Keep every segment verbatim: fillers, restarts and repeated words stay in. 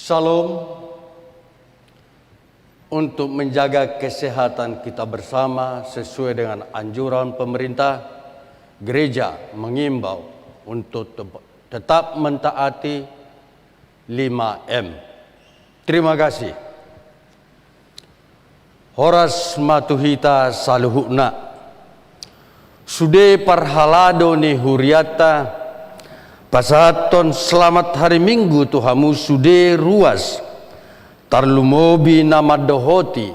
Shalom. Untuk menjaga kesehatan kita bersama sesuai dengan anjuran pemerintah, gereja mengimbau untuk te-, tetap mentaati lima M. Terima kasih. Horas ma tu hita saluhutna. Sude parhalado ni hurianta, pasahathon selamat hari Minggu tu hamu sude ruas, tarlumobi na mandohoti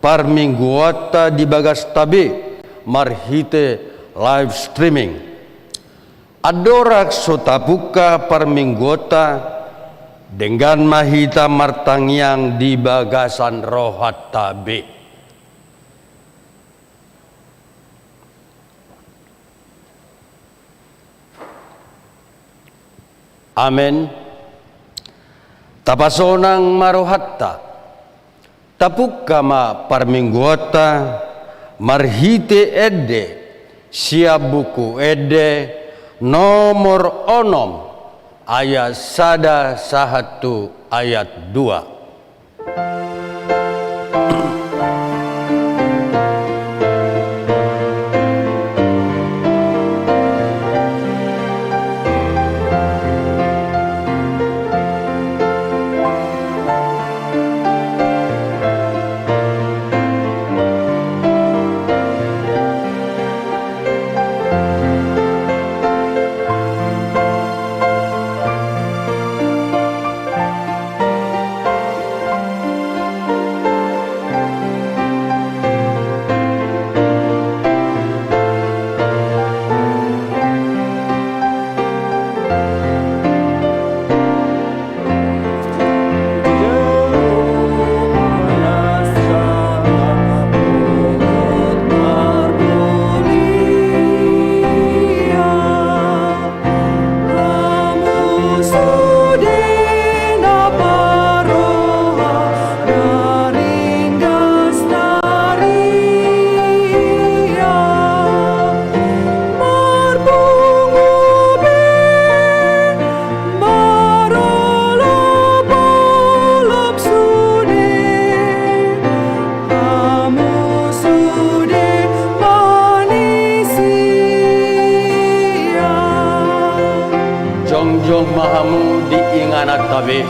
parmingguanta di bagasta be marhite live streaming. Andorang so tapungka parmingguanta, denggan ma hita martangiang di bagasan rohanta be. Amen. Tapasonang ma rohanta. Tapungka ma parmingguanta marhite ende sian Buku Ende nomor onom, ayat sada sahat tu ayat dua. Jongjong ma hamu di ingananta be.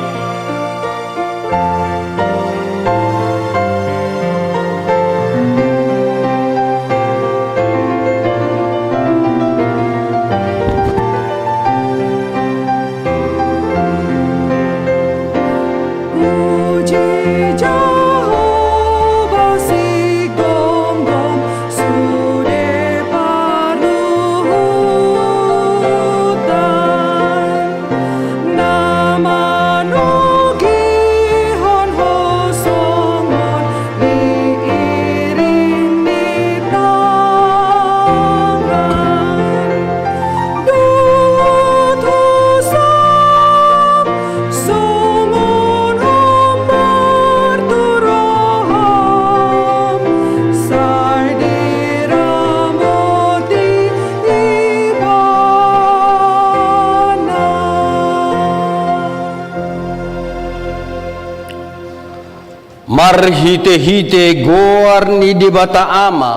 Marhitehite goar ni Debata Ama,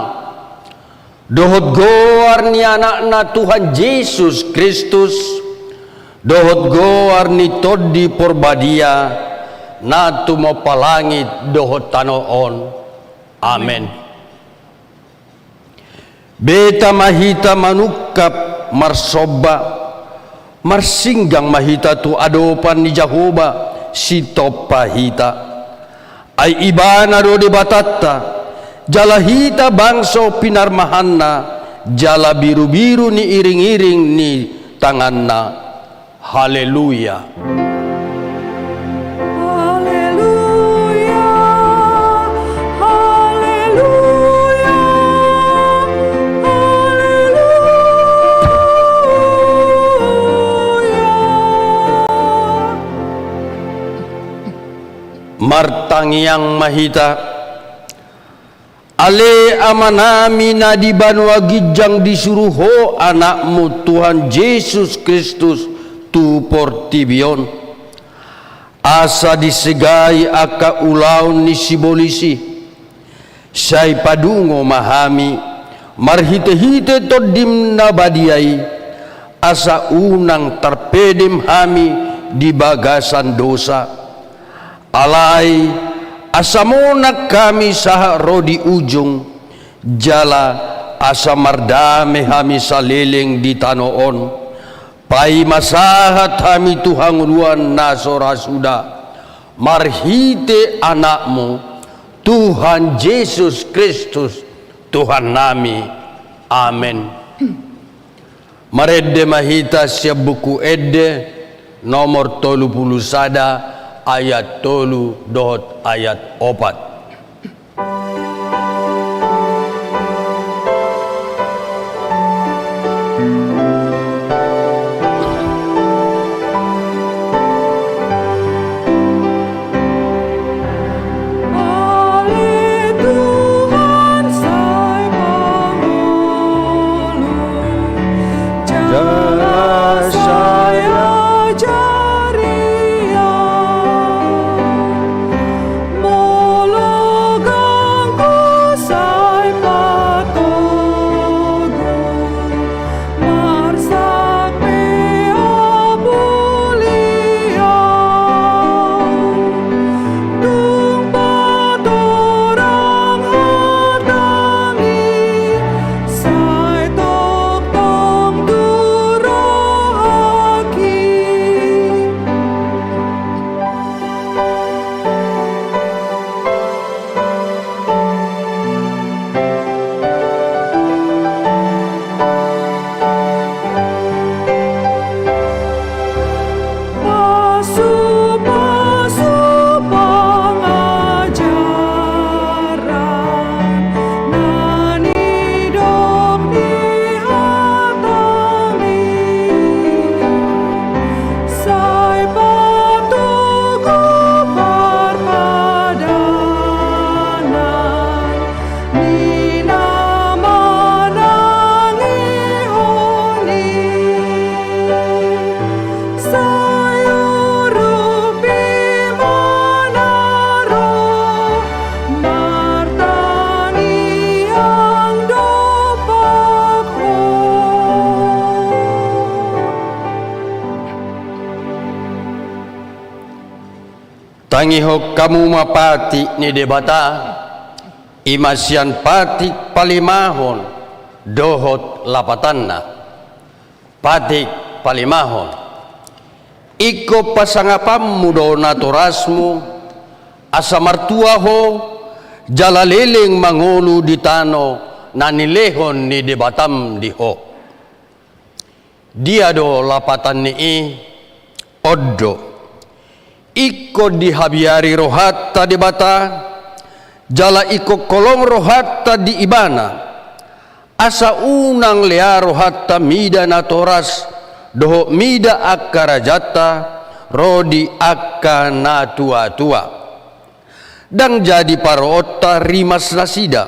dohot goar ni Anakna Tuhan Jesus Kristus, dohot goar ni Tondi Porbadia, na tumompa langit dohot tano on. Amen. Beta ma hita manungkap marsomba, marsinggang ma hita tu adopan ni Jahowa, sitompa hita. Ai Ibana do Debatanta, jala hita bangso pinarmahanna, jala birubiru ni iringiring ni tanganna. Haleluya. Haleluya. Haleluya. Haleluya. Martangiang ma hita. Ale Amanami na di banua ginjang, disuru Ho Anakmu Tuhan Jesus Kristus tu portibi on. Asa disegai angka ulaon ni sibolis i, sai padungo ma hami marhitehite Tondim na badia i, asa unang tarpedem hami di bagasan dosa. Alai asa monang hami sahat ro di ujung, jala asa mardame hami saleleng di tano on. Paima sahat hami tu hangoluan na so ra suda, marhite Anakmu, Tuhan Jesus Kristus, Tuhannami. Amen. Marende ma hita sian Buku Ende nomor tolu pulu sada, ayat tolu dohot ayat opat. Ale Tuhan sai pangolu, jala sai ajari au. Molo ganggu sai patogu, marsak pe apuli au. Dung patorang hataMi, sai tongtong tu rohangki. Pasu-pasu pangajaran na nidok di hataMi, sai patogu parpadanan ni na manangihon i. Sai urupi ma na ro martangiang dompak Ho. Tangihon hamu ma patik ni Debata, i ma sian patik palimahon dohot lapatanna. Patik palimahon. Ingkon pasangapanmu do natorasmu, asa martua ho, jala leleng mangolu di tano na nilehon ni Debatam di ho. Dia do lapatan ni i? On do. Ingkon dihabiari rohanta Debata, jala ingkon holong rohanta di Ibana, asa unang lea rohanta mida natoras, dohot mida angka rajanta, ro di angka natuatua. Ndang jadi paroonta rimas nasida.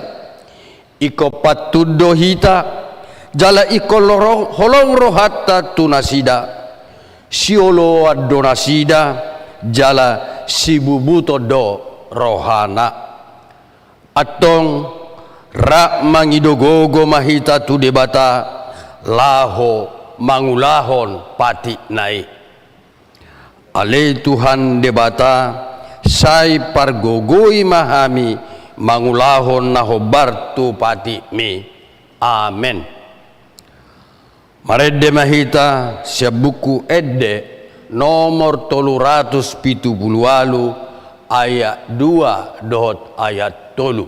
Ingkon pantun do hita, jala ingkon lorong-, holong rohanta tu nasida. Sioloan do nasida, jala sibubuton do rohana. Antong, rap mangido gogo ma hita tu Debata, laho mangulahon patikna i. Ale Tuhan Debata, sai pargogoi ma hami mangulahon na hombar tu patikMi. Amen. Marende ma hita sian Buku Ende nomor tolu ratus pitu pulu ualu, ayat dua dohot ayat tolu.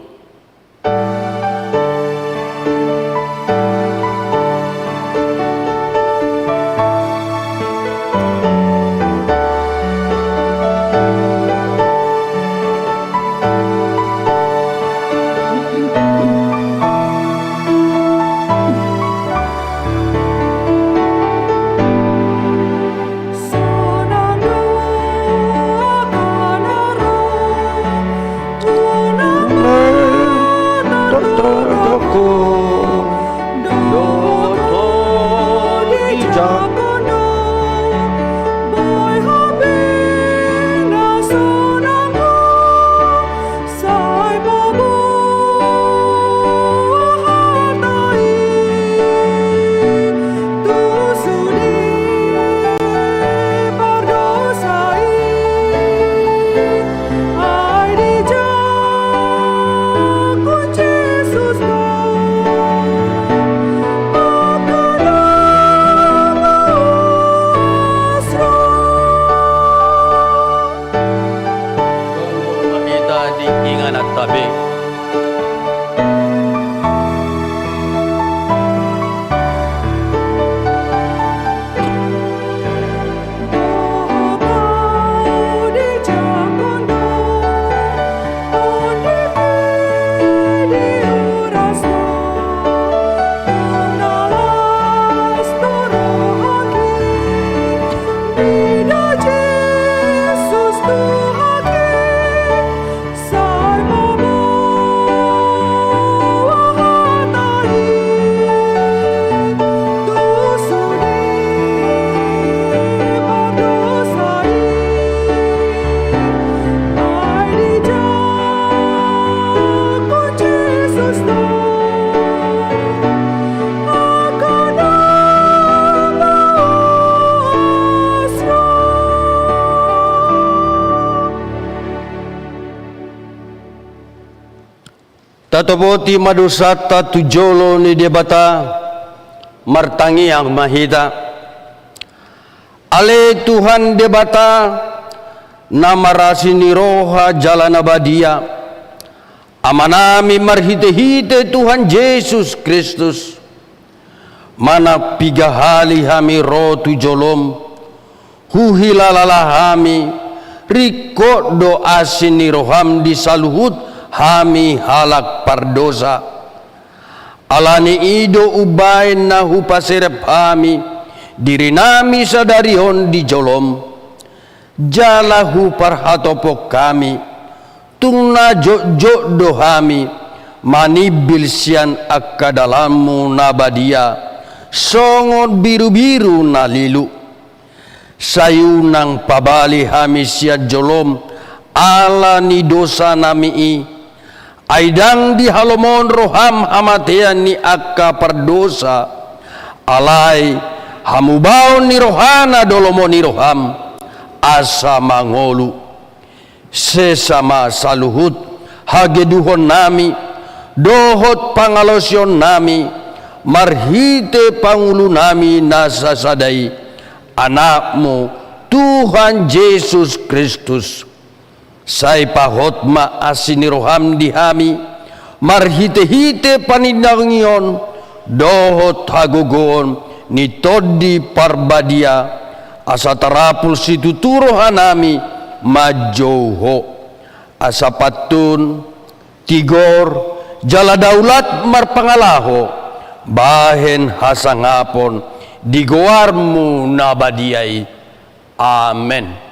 Tatopoti ma dosanta tu jolo ni Debata, martangiang ma hita. Ale Tuhan Debata, na marasi ni roha jala na badia, Amanami marhitehite Tuhan Jesus Kristus, manang piga hali hami ro tu jolom, huhilala hami, ringkot do asi ni roham di saluhut hami halak pardosa. Ala ni i do umbaen na hupaserep hami dirinami sadari on di jolom. Jala huparhatopot hami, tung na jotjot do hami manimbil sian angka dalanmu na badia, songon birubiru na lilu. Sai unang pabali hami sian jolom ala ni dosanami i, ai ndang dihalomohon roham hamatean ni angka pardosa, alai hamubaon ni rohana do lomo ni roham, asa mangolu. Sesa ma saluhut hageduhonnami dohot pangalaosionnami marhite pangulunami na sasada i, Anakmu, Tuhan Jesus Kristus. Sai pahot ma asi ni roham di hami, marhitehite panindangion dohot hagogoon ni Tondi Parbadia, asa tarapul situtu rohanami manjou Ho. Asa pantun, tigor, jala daulat marpangalaho, bahen hasangapon di goarmu na badia i. Amen.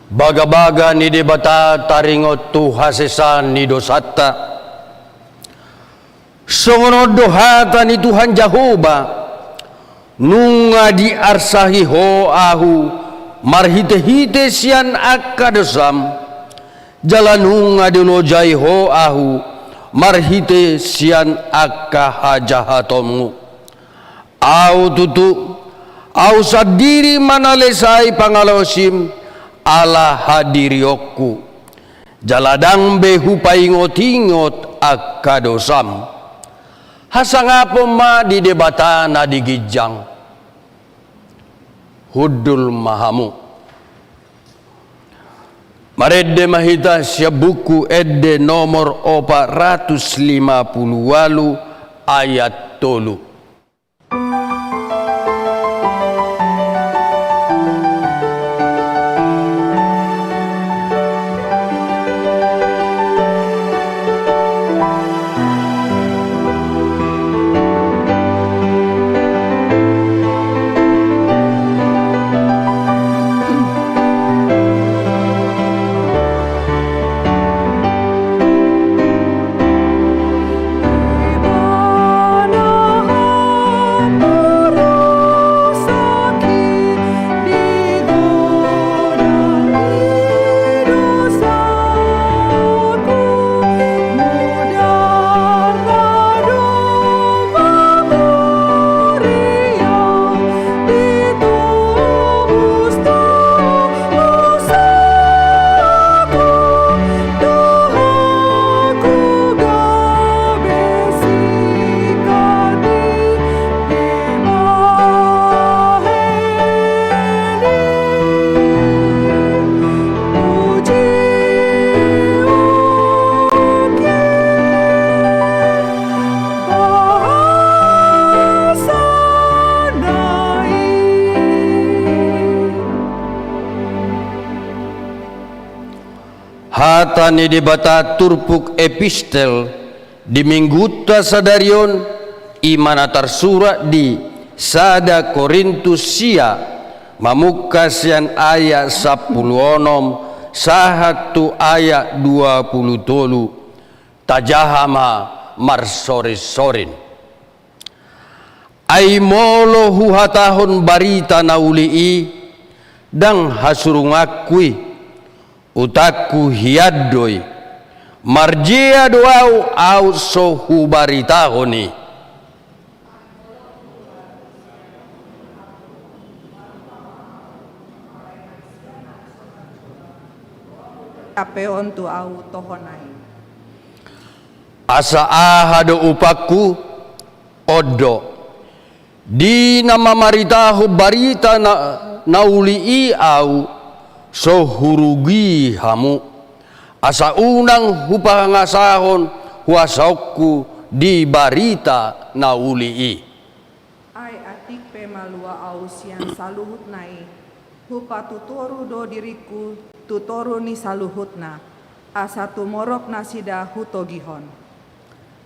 Bagabaga ni Debata taringot tu hasesaan ni dosanta. Songon on do hata ni Tuhan Jahowa, nunga diarsahi Ho ahu marhitehite sian angka dosam, jala nunga dilojai Ho ahu marhite sian angka hajahatonmu. Ahu tutu, ahu sandiri ma na lesai pangalaosim ala hadirionku. Jala ndang be hupaingotingot angka dosam. Hasangapon ma di Debata na di ginjang. Hundul ma hamu. Marende ma hita sian Buku Ende nomor opat ratus lima puluh ualu, ayat tolu. Hata ni Debata turpuk epistel di minggunta sadari on, i ma na tarsurat di sada Korintus sia, mamungka sian ayat sampulu onom sahat tu ayat dua pulu tolu. Tajaha ma marsorinsorin. Ai molo huhatahon barita na uli i, ndang hasurunganku i, utangku hian do i. Marjea do ahu, aut so hubaritahon i. Ape on tu ahu tohon ai. Asa aha do upangku? On do, di na mamaritahon barita na, na uli i ahu, so hurugi hamu, asa unang hupangasahon huasaonku di barita na uli i. Ai atik pe malua ahu sian saluhutna i, hupatutoru do diringku tu toru ni saluhutna, asa tumorop nasida hutogihon.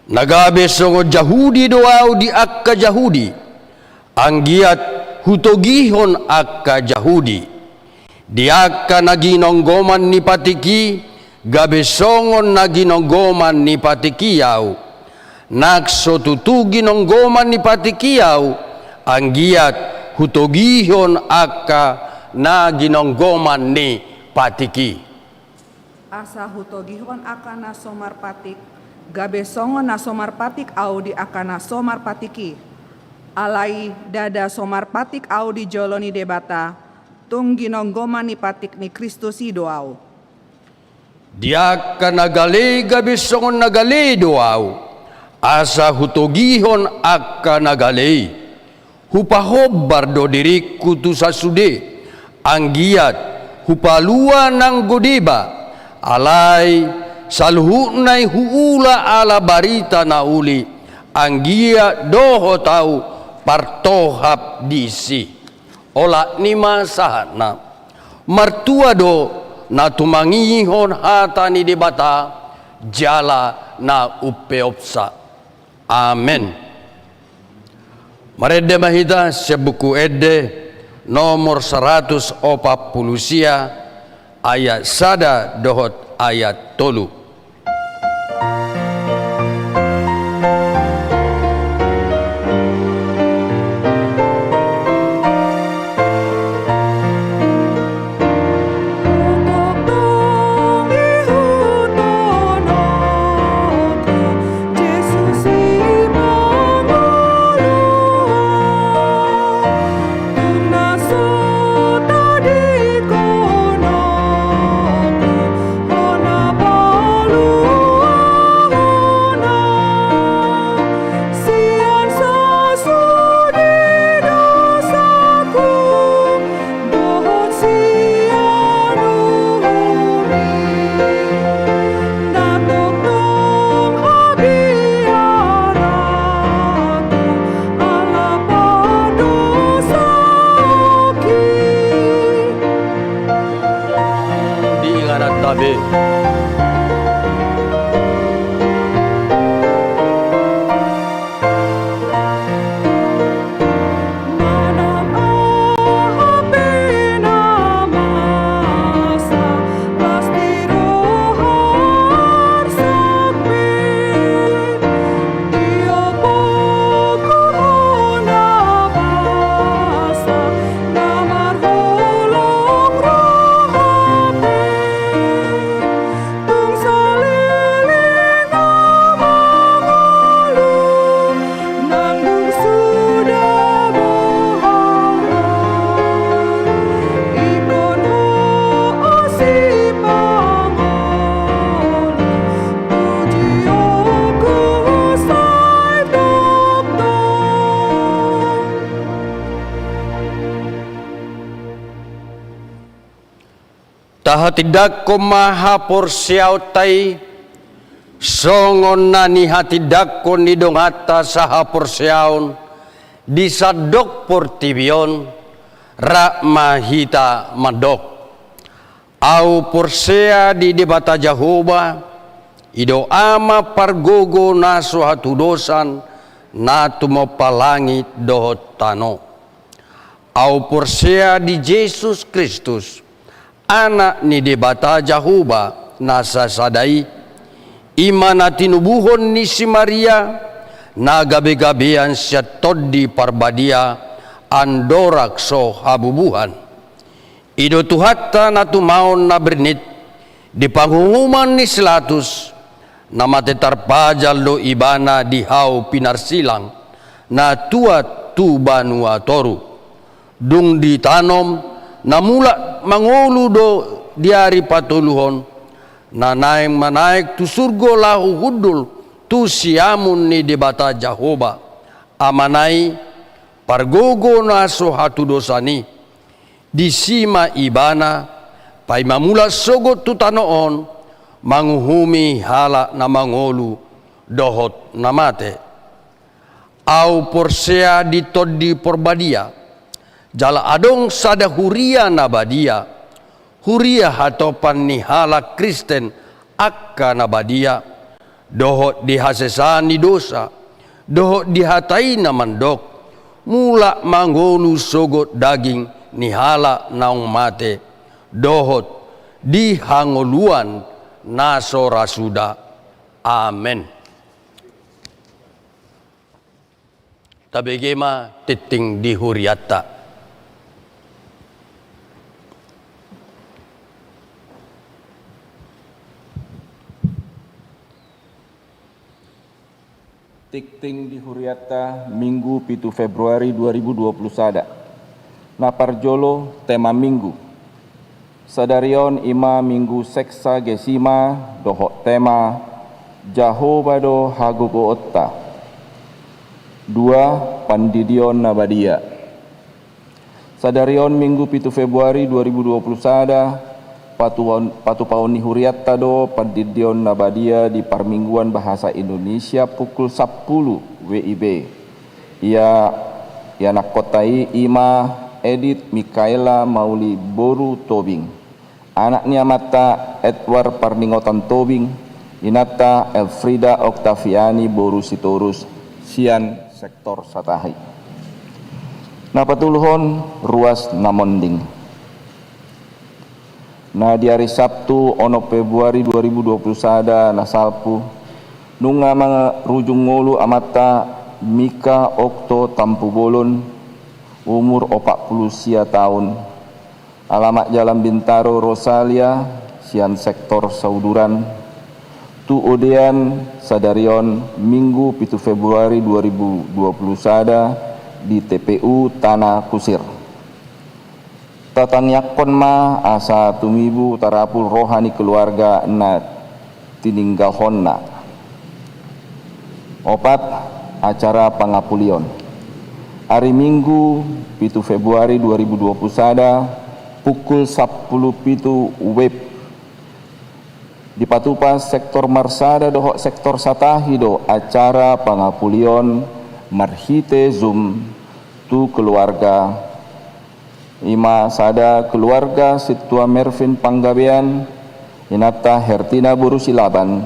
Na gabe songon Jahudi do ahu di angka Jahudi, anggiat hutogihon angka Jahudi. Di angka na ginonggoman ni patik i, gabe songon na ginonggoman ni patik i ahu. Nang so tutu ginonggoman ni patik i ahu, anggiat hutogihon angka na ginonggoman ni patik i. Asa hutogihon angka na so marpatik, gabe songon na so marpatik ahu di angka na so marpatik i. Alai ndada so marpatik ahu di jolo ni Debata, tung ginonggoman ni patik ni Kristus i do ahu. Di angka na gale i gabe songon na gale do ahu, asa hutogihon angka na gale i. Hupahombar do diringku tu sasude, anggiat hupalua nanggo deba, alai saluhutna i huula ala barita na uli, anggiat dohot ahu partohap disi. Olat ni ma sahatna. Martua do na tumangihon hata ni Debata jala na umpeopsa. Amen. Marende ma hita sian Buku Ende nomor saratus opat pulu sia, ayat sada dohot ayat tolu. Di ingananta be. Tahatindangkon ma haporseaonta i, songon na nihatindangkon ni donganta sahaporseaon di sandok portibi on, rap ma hita mandok. Ahu porsea di Debata Jahowa, i do Ama pargogo na so hatudosan, na tumompa langit dohot tano. Ahu porsea di Jesus Kristus, Anak ni Debata Jahowa na sasada i, i ma na tinubuhon ni si Maria, na gabegabean sian Tondi Parbadia, andorang so habubuhan. I do Tuhanta na tumaon na bernit, di panguhuman ni si Latus, na mate tarpajal do Ibana di hau pinarsilang, na tuat tu banua toru. Dung ditanom, na mulak mangolu do di ari patoluhon, na naeng manaek tu surgo laho hundul tu siamun ni Debata Jahowa, Amana i, pargogo na so hatudosan i. Disi ma Ibana, paima mulak sogot tu tano on, manguhumi halak na mangolu dohot na mate. Ahu porsea di Tondi Parbadia, jala adong sada huria na badia, huria hatopan ni halak Kristen angka na badia, dohot di hasesaan ni dosa, dohot di hata i na mandok, mulak mangolu sogot daging ni halak naung mate, dohot di hangoluan na so ra suda. Amen. Tabege ma tingting di hurianta. Tingting di hurianta, Minggu pitu Februari dua ribu dua puluh sada. Na parjolo, tema Minggu. Sadari on i ma Minggu Seksagesima dohot tema Jahowa do hagogoonta. Dua, pandidion na badia. Sadari on Minggu pitu Februari dua ribu dua puluh sada, patuon-, patupaon ni hurianta do pandidion na badia di parmingguan bahasa Indonesia pukul sampulu W I B. Ia, ianakhonta i i ma Edit Mikaela Mauli boru Tobing, anak ni amanta Edward Parningotan Tobing, inanta Elfrida Oktaviani boru Sitorus, sian sektor Satahi. Na patoluhon, ruas na monding. Na di ari Sabtu onom Februari dua ribu dua puluh sada na salpu, nunga marujung ngolu amanta Mika Okto Tampubolon, umur opat pulu sia taon, alamat Jalan Bintaro Rosalia, sian sektor Sauduran, tu Odean sadari on Minggu pitu Februari dua ribu dua puluh sada di T P U Tanah Kusir. Tatangiangkon ma asa tumibu tarapul roha ni keluarga na tininggalhonna. Opat, acara pangapulion. Ari Minggu, pitu Februari dua ribu dua puluh sada, pukul sampulu pitu W I B, dipatupa sektor Marsada dohot sektor Satahi do acara pangapulion marhite Zoom tu keluarga. I ma sada keluarga Sintua Mervin Panggabean, inanta Hertina boru Silaban,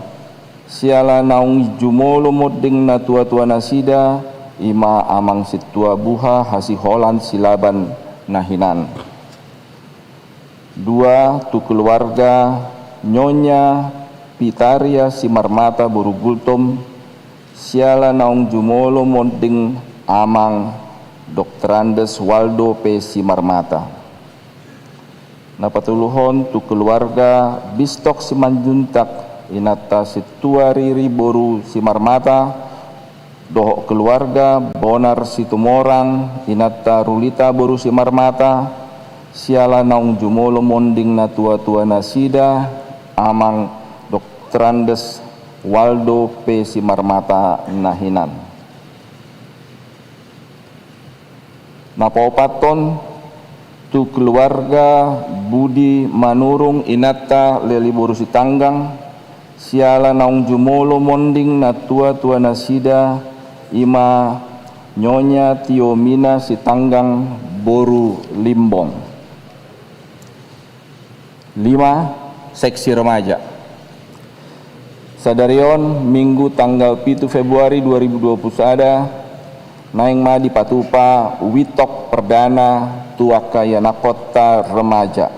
siala naung jumolo monding natuatua nasida, i ma Amang Sintua Buha Hasiholan Silaban na hinan. Dua, tu keluarga Nyonya Pitaria Simarmata boru Gultom, siala naung jumolo monding Amang Doktor Andes Waldo P Simarmata. Na patoluhon tu keluarga Bistok Simanjuntak, inanta Sintua Riri boru Simarmata, dohot keluarga Bonar Situmorang, inanta Rulita boru Simarmata, siala naung jumolo monding natuatua nasida, Amang Doktor Andes Waldo P Simarmata na hinan. Na paopathon, tu keluarga Budi Manurung, inanta Leli boru Sitanggang, siala naung jumolo monding natuatua nasida, i ma Nyonya Tiomina Sitanggang boru Limbong. Lima, seksi remaja. Sadari on, Minggu tanggal pitu Februari dua ribu dua puluh sada, naeng ma dipatupa WITOK perdana tu angka ianakhonta remaja.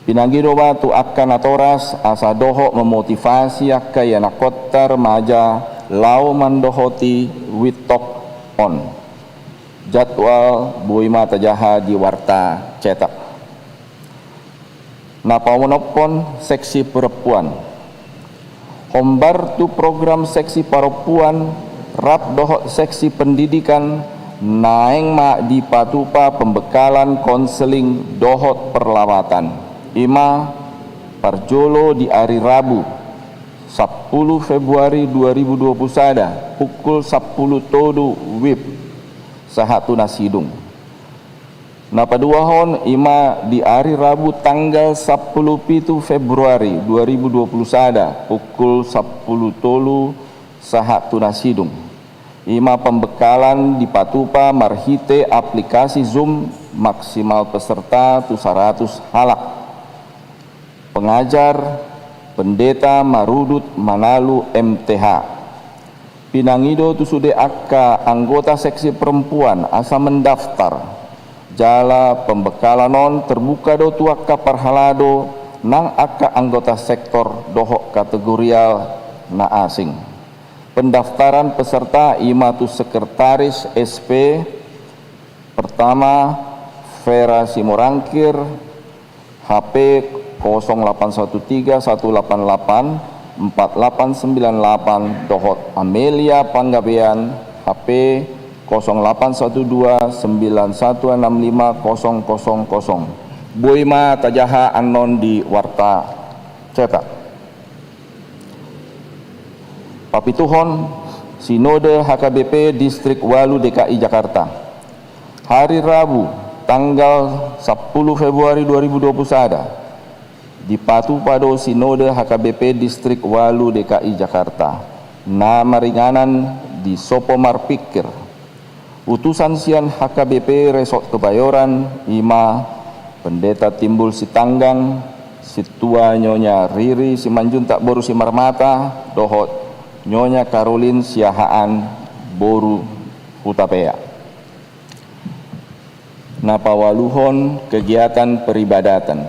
Pinangido ma tu angka natoras asa dohot memotivasi angka ianakhonta remaja laho mandohoti WITOK on. Jadwal boi ma tajaha di warta cetak. Na paonomhon, seksi perempuan. Hombar tu program seksi perempuan rap dohot seksi pendidikan, naeng ma dipatupa pembekalan konseling dohot perlawatan. I ma parjolo di ari Rabu, sampulu Februari dua ribu dua puluh sada, pukul sampulu tolu WIB sahat tu na sidung. Na paduahon, i ma di ari Rabu tanggal sampulu pitu Februari dua ribu dua puluh sada, pukul sampulu tolu sahat tu na sidung. I ma pembekalan dipatupa marhite aplikasi Zoom, maksimal peserta tu saratus halak. Pengajar, Pendeta Marudut Manalu M T H. Pinangido tu sude angka anggota seksi perempuan asa mendaftar. Jala pembekalan on terbuka do tu angka parhalado nang angka anggota sektor dohot kategorial na asing. Pendaftaran peserta i ma tu sekretaris S P, pertama, Vera Simorangkir, H P kosong delapan satu tiga satu delapan delapan empat delapan sembilan delapan, dohot Amelia Panggabean, H P kosong delapan satu dua sembilan satu enam lima kosong kosong kosong. Boi ma tajaha annon di warta cetak. Papituhon, Sinode H K B P Distrik Walu D K I Jakarta. Hari Rabu, tanggal sampulu Februari dua ribu dua puluh sada, dipatupa do Sinode H K B P Distrik Walu D K I Jakarta, na maringanan di Sopo Marpikir. Utusan sian H K B P Resort Kebayoran, i ma Pendeta Timbul Sitanggang, Sintua Nyonya Riri Simanjuntak boru Simarmata, dohot Nyonya Karolin Siahaan boru Hutapea. Na paualuhon, kegiatan peribadatan.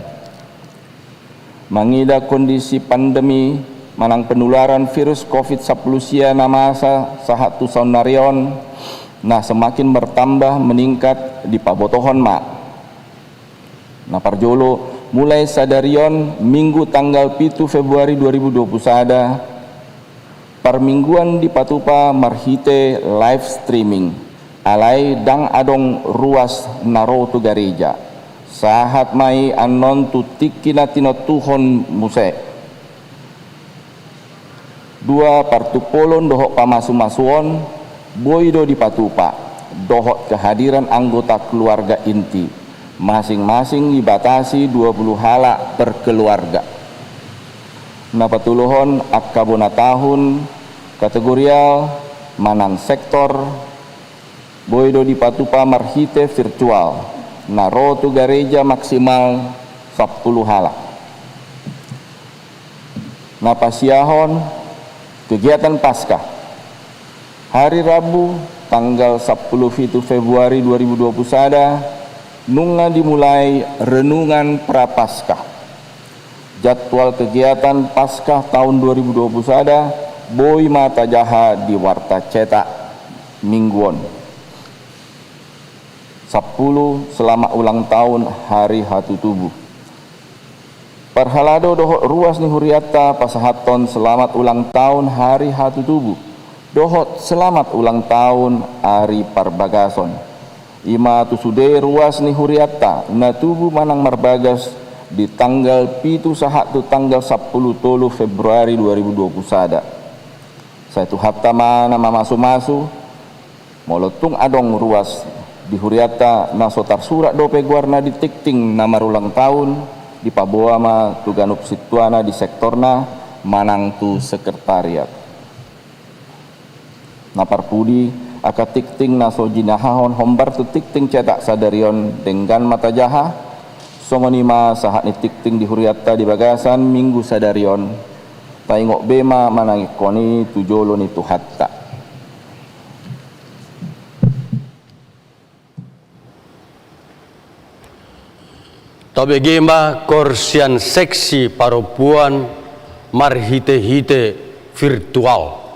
Mangida kondisi pandemi manang penularan virus covid sampulu sia na masa sahat tu saonnari on, na semakin bertambah meningkat, dipabotohon ma. Na parjolo, mulai sadari on, Minggu tanggal pitu Februari dua ribu dua puluh sada, parmingguan dipatupa marhite live streaming, alai ndang adong ruas na ro tu gareja. Sahat ma i annon tu tingki na tinontuhon muse. Dua, partumpolon dohot pamasumasuon boi do dipatupa, dohot kehadiran anggota keluarga inti, masing-masing dibatasi dua puluh halak per keluarga. Na patoluhon, angka bona taon, kategorial manang sektor, boi do dipatupa marhite virtual, na ro tu gareja maksimal sampulu halak. Na pasiahon, kegiatan Paskah. Hari Rabu, tanggal sampulu pitu Februari dua ribu dua puluh sada, nunga dimulai renungan Prapaskah. Jadwal kegiatan Paskah taon dua ribu dua puluh sada boi ma tajaha di warta cetak Minggu on. Sampulu, selamat ulang tahun hari Hatutubu. Parhalado dohot ruas ni hurianta pasahathon selamat ulang tahun hari Hatutubu dohot selamat ulang tahun ari Parbagason. I ma tu sude ruas ni hurianta na tubu manang marbagas di tanggal pitu sahat tu tanggal sampulu tolu Februari dua ribu dua puluh sada. Sai Tuhanta ma na mamasumasu. Molo tung adong ruas di hurianta na so tarsurat dope goarna di tingting na marulang tahun, dipaboa ma tu ganup sintuana di sektorna manang tu sekretariat. Na parpudi, angka tingting na so jinahahon hombar tu tingting cetak sadari on denggan ma tajaha. Songon i ma sahat ni tingting di hurianta di bagasan Minggu sadari on, taingot be ma manangihon i tu jolo ni Tuhanta. Tabege ma koor sian seksi parompuan marhitehite virtual.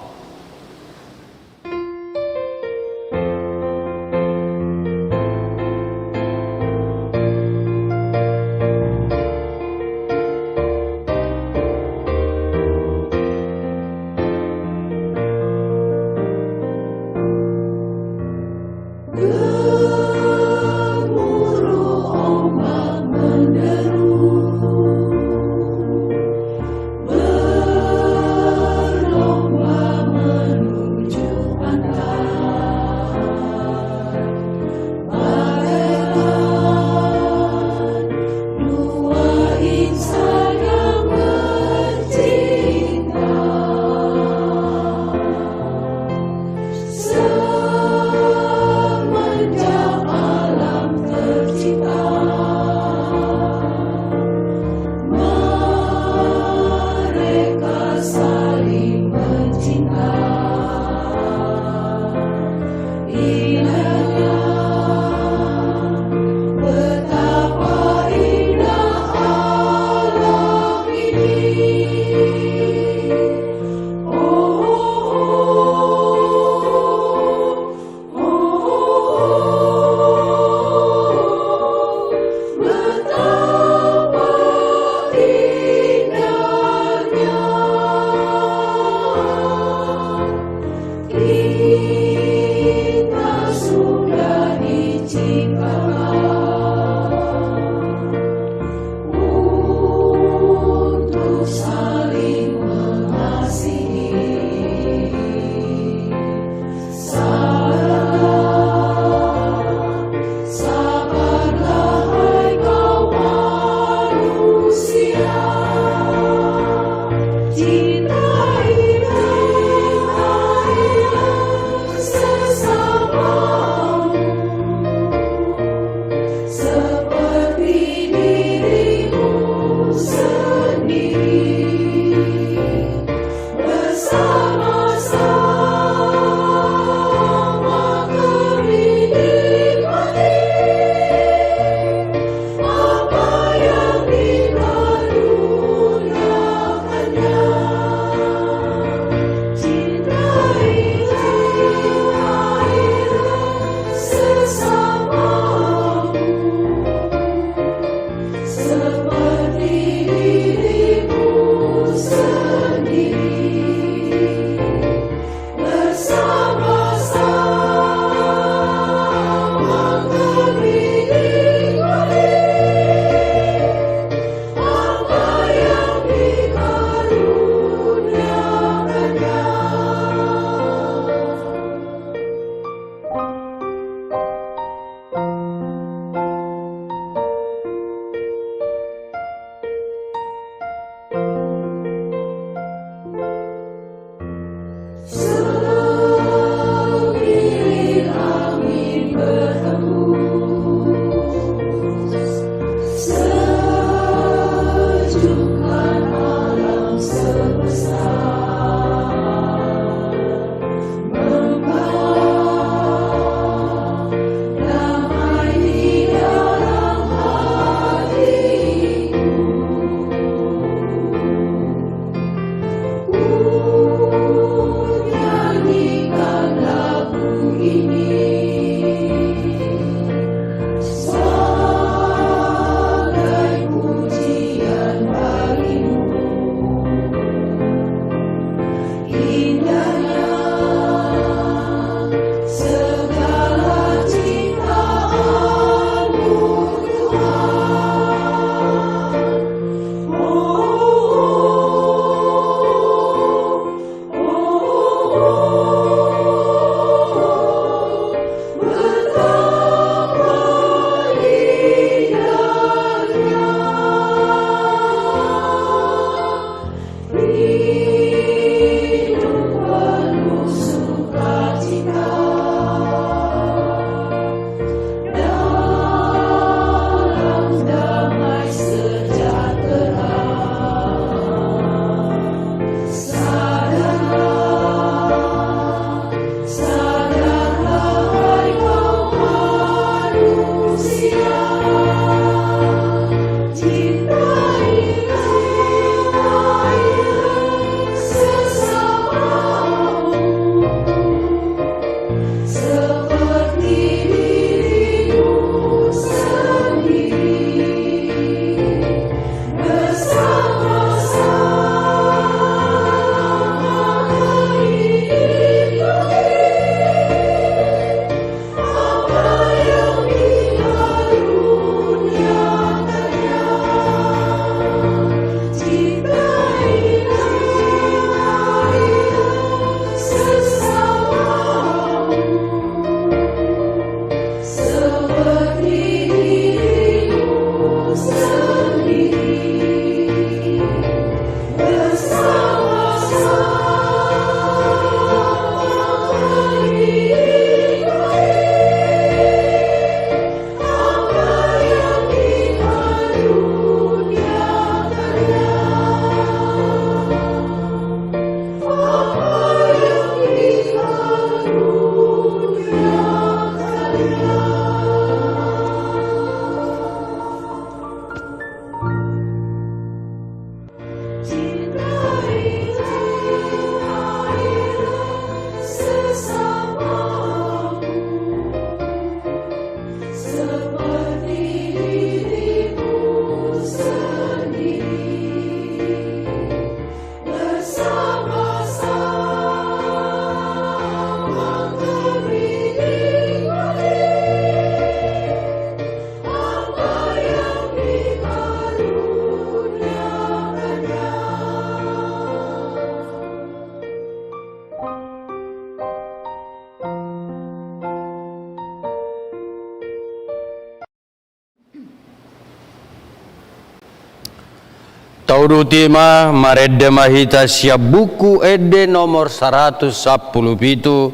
Tauduti ma, marende ma hita sian Buku Ende nomor saratus sampulu pitu,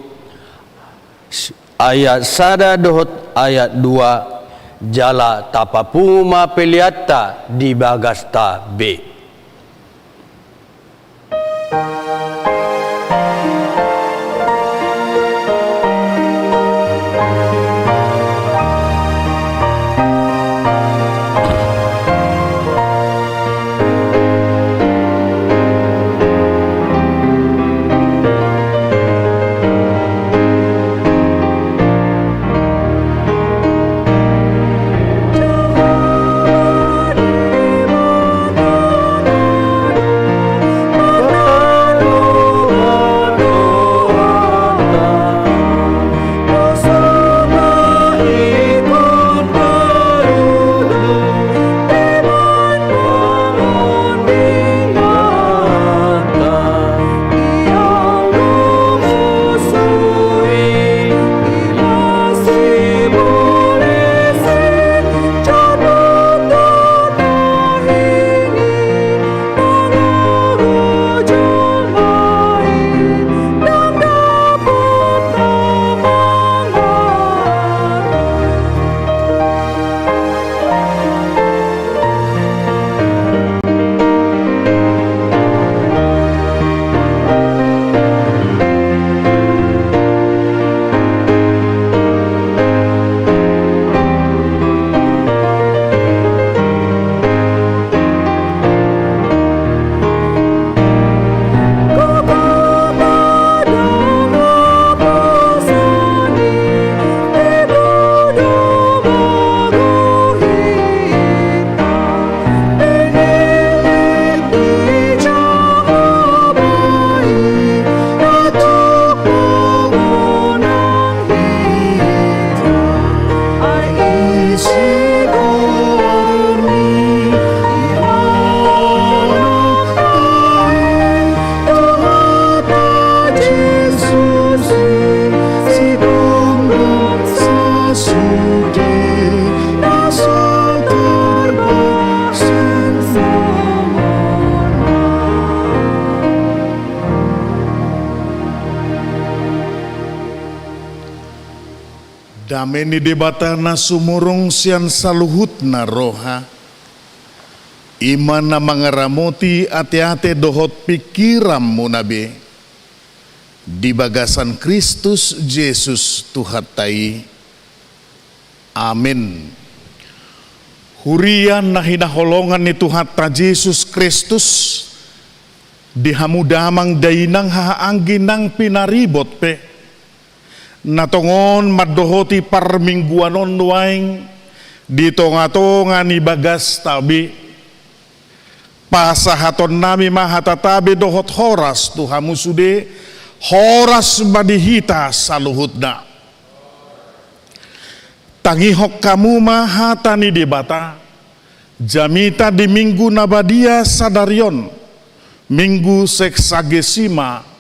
s-, ayat sada dohot ayat dua, jala tapapungu ma peleanta di bagasta be. Dame ni Debata na sumurung sian saluhutna roha, i ma na mangaramoti ateate dohot pingkiranmuna be, di bagasan Kristus Jesus Tuhanta i. Amen. Huria na hinaholongan ni Tuhanta Jesus Kristus, di hamu damang dainang hahaanggi nang pinaribot pe, na tongon mandohoti parmingguan on nuaeng di tongatonga ni bagasta be, pasahatonnami ma hatata be dohot horas tu hamu sude, horas ma di hita saluhutna. Tangihon hamu ma hata ni Debata, jamita di Minggu na badia sadari on, Minggu Sexagesima,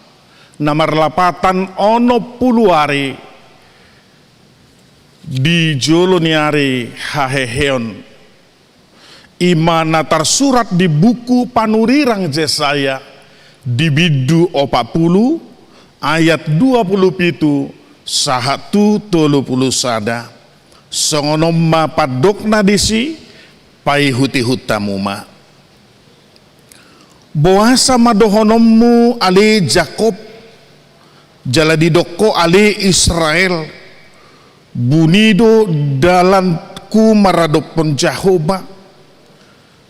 na marlapatan onom pulu ari di jolo ni ari haheheon. I ma na tarsurat di buku panurirang Jesaya, di bindu opat pulu, ayat dua pulu pitu, sahat tu tolu pulu sada. Songon on ma pandokna disi, paihutihut hamu ma. Boasa ma dohononmu ale Jakob, jala didok ho ale Israel, buni do dalanku maradophon Jahowa,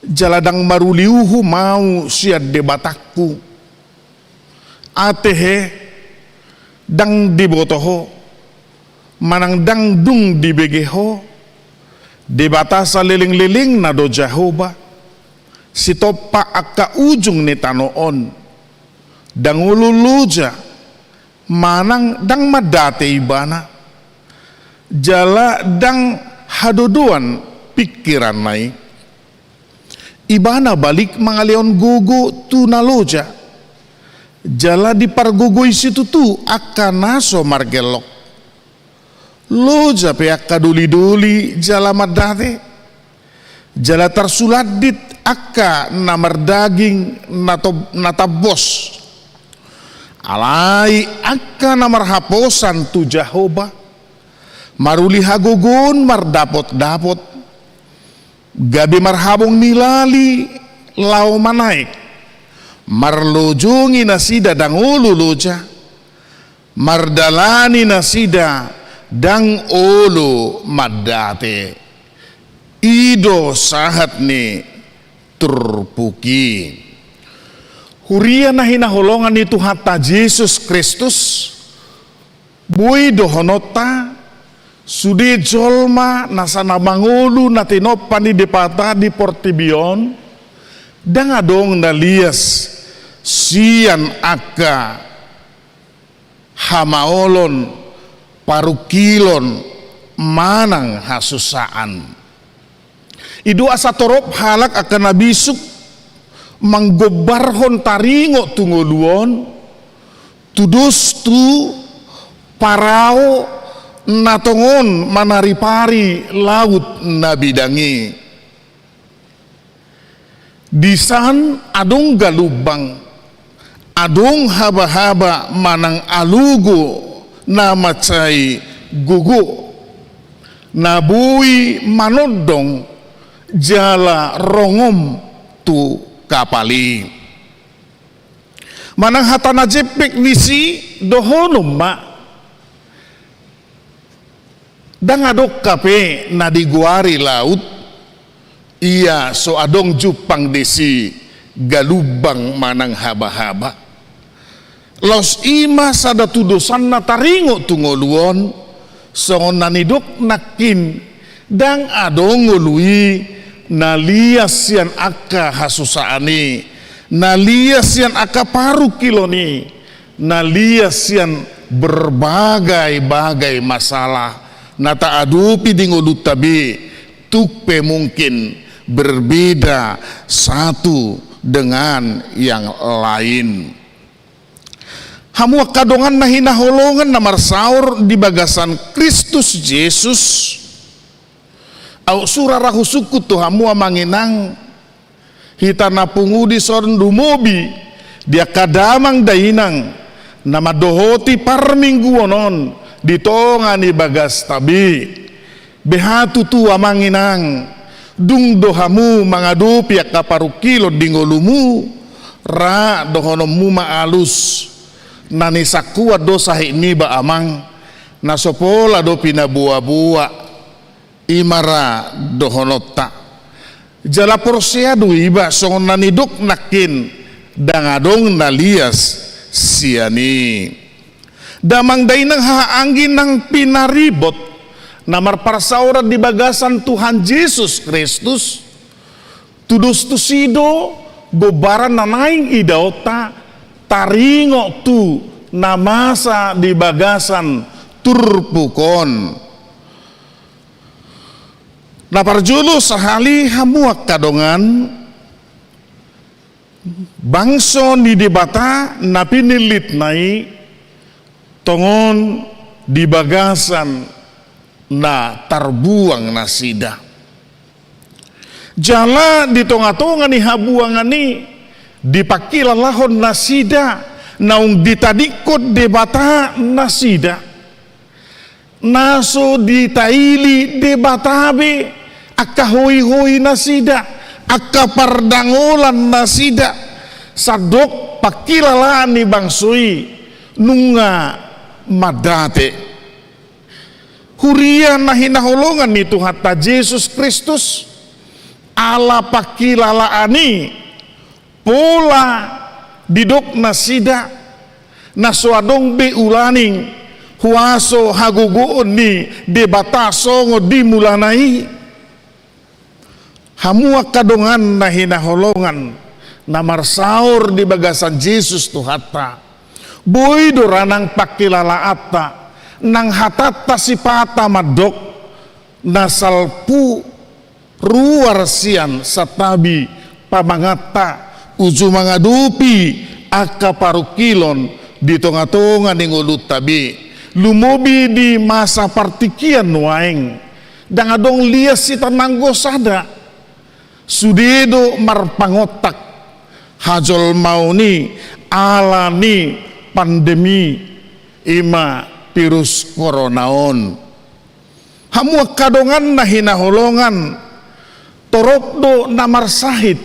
jala ndang maruli uhum ahu sian Debatangku. Atehe, ndang diboto ho, manang ndang dung dibege ho, Debata salelenglelengna do Jahowa, sitompa angka ujung ni tano on. Ndang olo loja, manang ndang mandate ibana, jala ndang hadodoan pingkiranna i. Ibana balik mangalehon gogo tu na loja, jala dipargogoi situtu angka na so margellok. Loja pe angka dolidoli jala mandate, jala tarsulandit angka na mardaging na to-, na tambos. Alai angka na marhaposan tu Jahowa, maruli hagogoon mardapotdapot, gabe marhabong ni lali laho manaek, marlojongi nasida ndang olo loja, mardalani nasida ndang olo mandate. I do sahat ni turpuk i. Huria na hinaholongan ni Tuhanta Jesus Kristus, boi dohononta, sude jolma na sada mangolu na tinompa ni Debata di portibi on, ndang adong na lias sian angka hamaolon, parungkilon, manang hasusaan. I do asa torop halak angka na bisuk manggombarhon taringot tu ngolu on, tudos tu parau na tongon manaripari laut na bidang i. Disan adong galumbang, adong habahaba manang alogo na mansai gogo, na boi manondong jala rongom tu kapal i. Manang hata na jempek disi, dohonon ma, ndang adong hape na digoari laut, ia so adong jumpang disi galumbang manang habahaba. Laos i ma sada tudosan na taringot tu ngolu on, songon na nidok nangkin, ndang adong ngolu i na lias sian angka hasusaan i, na lias sian angka parungkilon i, na lias sian berbagai-bagai masalah na taadopi di ngolunta be, tung pe mungkin berbeda satu dengan yang lain. Hamu angka dongan na hinaholongan na marsaor di bagasan Kristus Jesus, aut sura ra husungkun tu hamu amang inang, hita na pungu dison lumobi di angka damang dainang na mandohoti parmingguon on di tonga ni bagasta be. Beha tutu amang inang, dung do hamu mangadopi angka parungkilon di ngolumu, ra dohononmu ma alus, na nisangkuan do sahit niba amang, na so pola do pinaboaboa, i ma ra dohononta. Jala porsea do iba songon na nidok nangkin, ndang adong na lias sian i. Damang dainang haha anggi nang pinaribot na marparsaoran di bagasan Tuhan Jesus Kristus, tudos tusi do gombaran na naeng idaonta taringot tu na masa di bagasan turpuk on. Na parjolo sahali hamu angka dongan, bangso ni Debata na pinillitna i tongon di bagasan na tarbuang nasida. Jala di tongatonga ni habuangan i dipangkilalahon nasida naung ditadingkon Debata nasida. Na so ditaili Debata be angka hoihoi nasida, angka pardangolan nasida, sandok pangkilalaan ni bangso i nunga mandate. Huria na hinaholongan ni Tuhanta Jesus Kristus, ala pangkilalaan i pola didok nasida na so adong be ulaning huaso hagogoon ni Debata songon di mulana i. Hamu angka dongan na hinaholongan na marsaor di bagasan Jesus Tuhanta, boi do ra nang pangkilalaanta, nang hatanta sipata mandok na salpu ruar sian santabi pamanganta uju mangadopi angka parungkilon di tongatonga ni ngolunta be, lumobi di masa partingkian nuaeng. Ndang adong lias hita nanggo sada. Sude do marpangontak hajolmaon i ala ni pandemi, i ma virus corona on. Hamu angka dongan na hinaholongan, torop do na marsahit,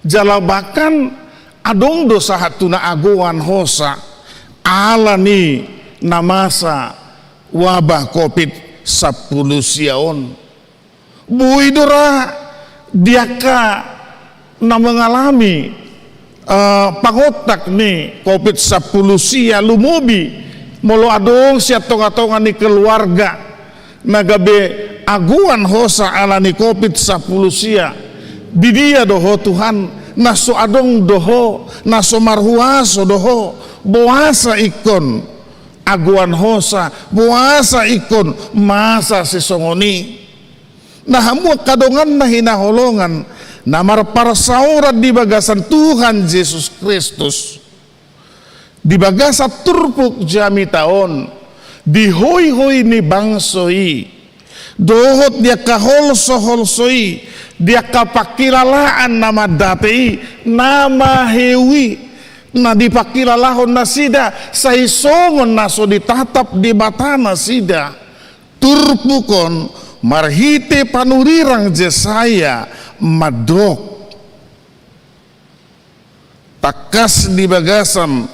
jala bahkan adong do sahat tu na agoan hosa ala ni na masa wabah covid sampulu sia on. Boi do ra di angka na mengalami, eh, pangontak ni covid sampulu sia, lumobi molo adong sian tonga-tonga ni keluarga na gabe agoan hosa ala ni covid sampulu sia. Di dia do ho Tuhan, na so adong do ho, na so marhuaso do ho, boasa ingkon agoan hosa, boasa ingkon masa sisongon i. Na hamu angka dongan na hinaholongan, na marparsaoran di bagasan Tuhan Jesus Kristus, di bagasan turpuk jamita on, di hoi-hoi ni bangso i, dohot di angka holso-holso i, di angka pangkilalaan na mandate i, na maheu i, na dipangkilalahon nasida sai songon na so ditatap Debata nasida. Turpuk on marhite panurirang Jesaya mandok, tangkas di bagasan